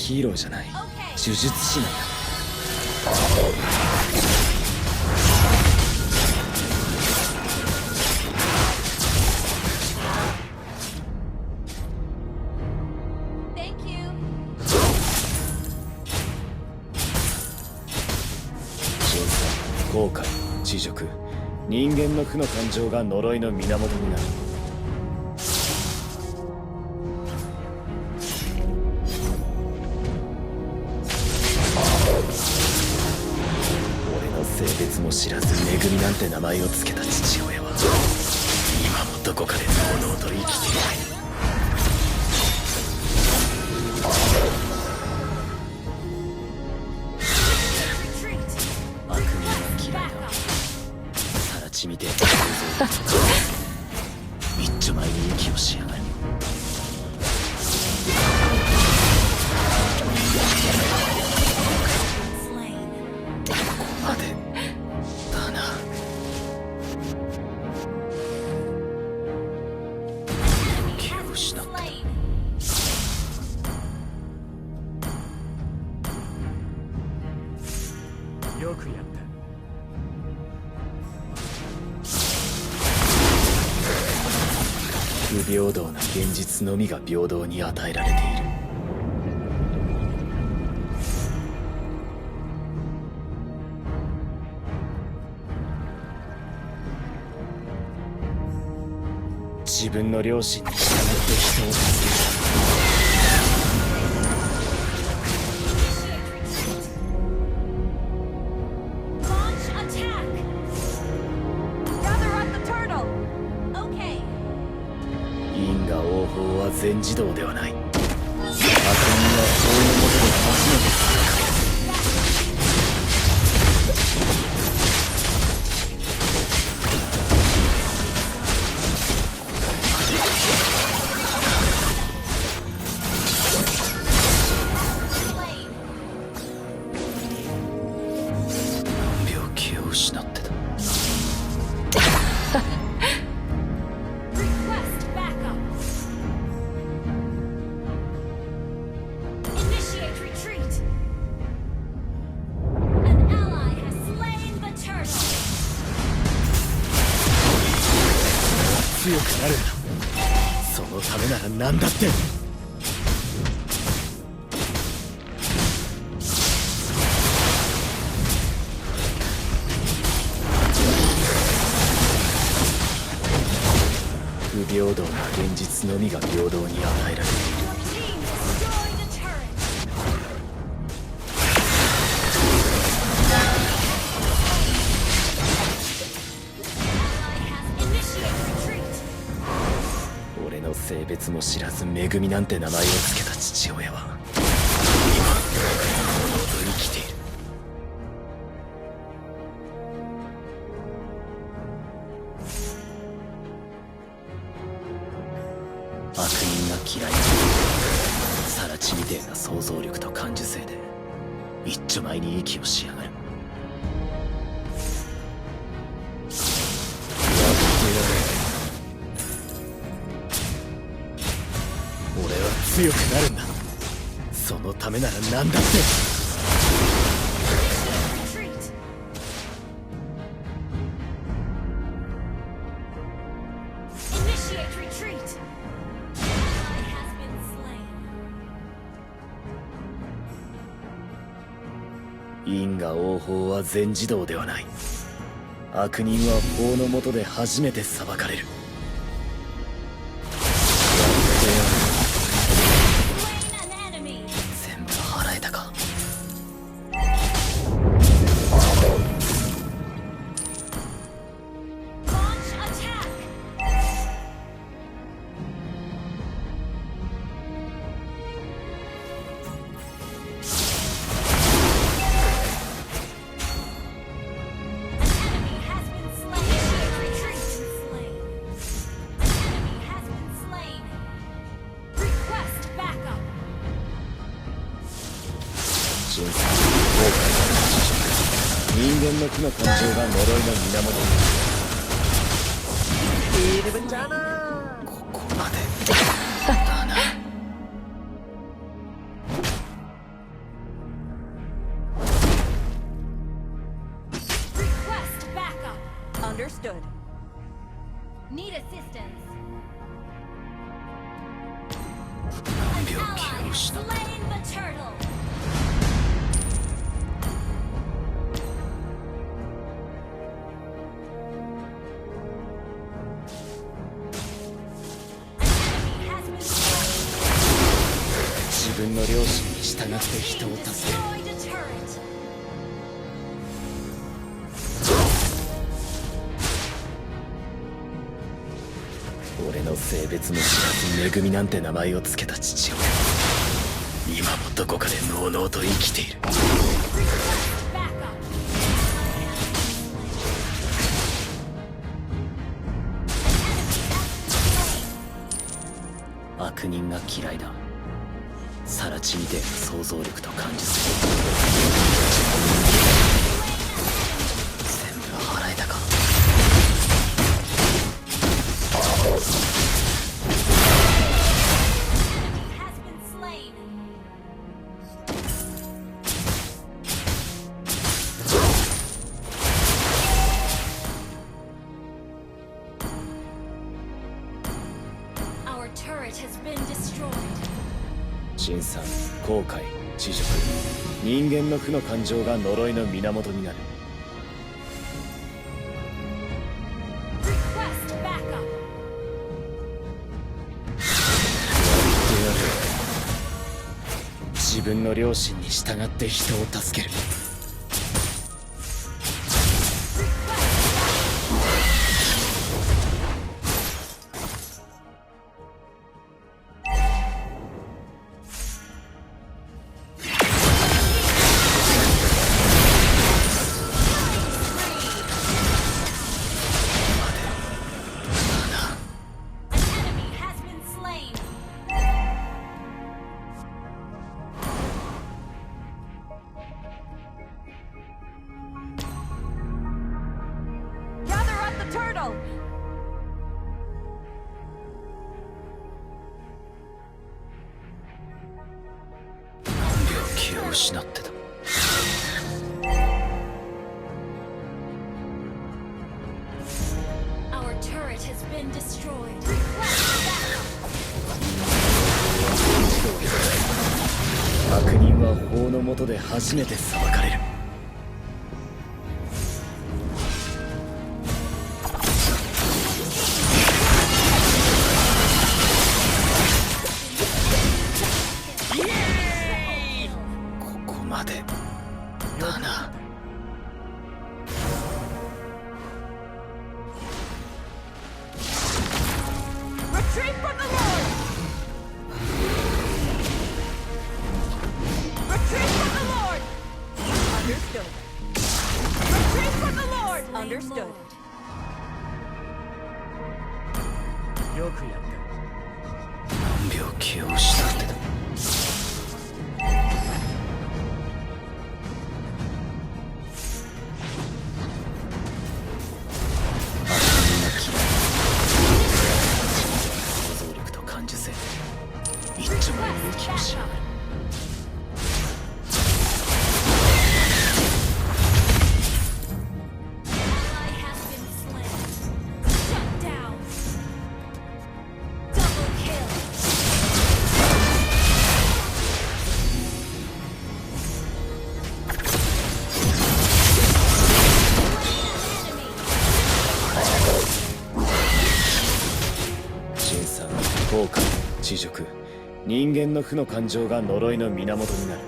ヒーローじゃない、呪術師なんだ。後悔、恥辱、人間の負の感情が呪いの源になる。俺の性別も知らず「めぐみ」なんて名前を付けた父親は今もどこかでのうのうと生きている。見て一丁前に息をしやがる。ここまでだな。気を失った。よくやった。不平等な現実のみが平等に与えられている。自分の良心に従って人を助ける。因果応報は全自動ではない。悪人は法の下で初めて裁かれる。何秒気を失ってた。強くなるんだ。そのためなら何だって。不平等な現実のみが平等に与えられている。俺の性別も知らず「めぐみ」なんて名前を付けた父親は今と生きている。悪人が嫌いなサラチみてえな想像力と感受性で一丁前に息をしやがる。俺は強くなるんだ。そのためなら何だって。因果応報は全自動ではない。悪人は法の下で初めて裁かれる。全部払えたか。人生、後悔、人間の負の感情が呪いの源になる。ここまでだな。Understood. Need assistance. 病 Ally 気を has 失った slain the turtle. An enemy has been slain. 自分の良心に従って人を助ける Destroyed a turret. 俺の性別も知らずめぐみなんて名前を付けた父親は今もどこかでのうのうと生きている Back up. 悪人が嫌いだ更地みてえな想像力と感受する全部払えたか Enemy has been slain. Our turret has been destroyed. 陳さん後悔知辱人間の負の感情が呪いの源になる Request backup. 言ってやる自分の良心に従って人を助ける An enemy has been slain. Gather up the turtle! 病気を失ってた Our turret has been destroyed. Request backup. 悪人は法の下で初めて裁かれる ここまでだな Retreat from the Lord! Retreat from the Lord! Understood. Retreat from the Lord! Slain Understood. Lord. よくやった病気を失ってた 想像力と感受性一丁の勇気をしやがる Ally has been slain. Shut down. Double kill. Enemy. 陳さん後悔知辱人間の負の感情が呪いの源になる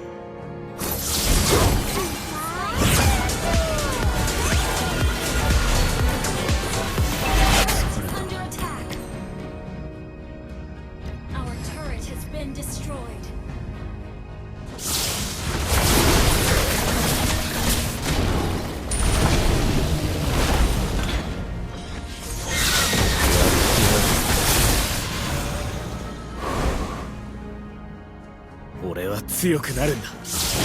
Under attack. Our turret has been destroyed. 俺は強くなるんだその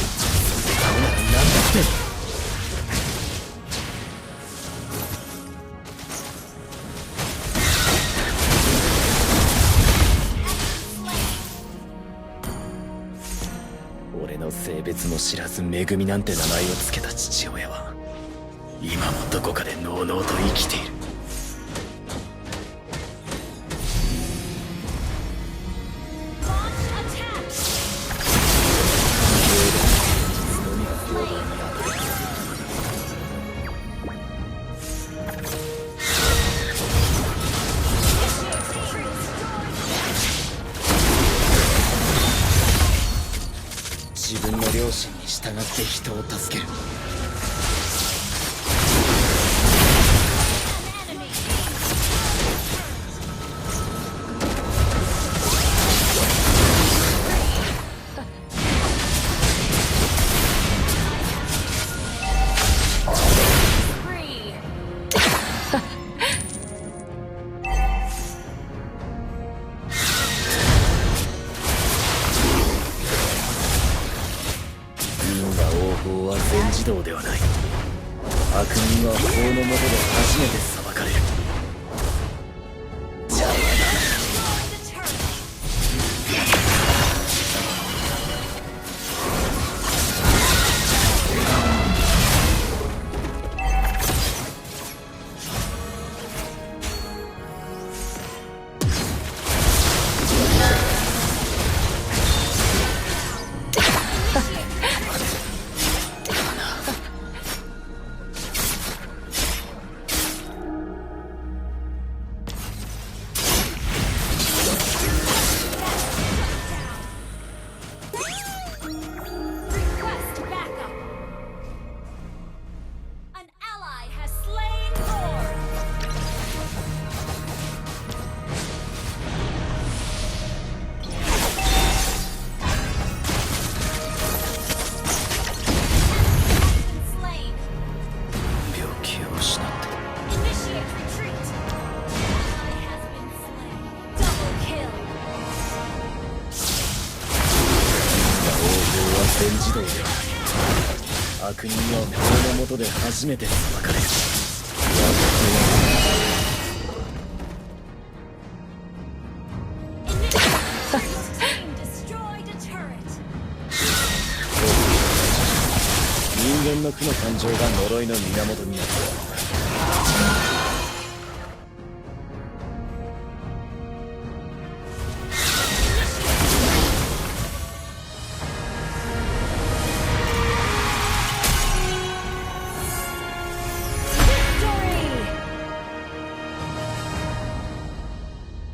ためなら何だって俺の性別も知らずめぐみなんて名前を付けた父親は今もどこかでのうのうと生きている自分の良心に従って人を助ける。 Enemy. Free. 因果応報は全自動ではない。悪人は法の下で初めて裁かれる。邪魔だ。 Destroy the turret. 'Request backup. An ally has slain Thor. Been slain. 病気を失って Initiate retreat. Ally has been slain. Double kill. 因果応報は全自動ではない。悪人は法の下で初めて裁かれる。Initiate team destroyed a turret. 人間の負の感情が呪いの源になる。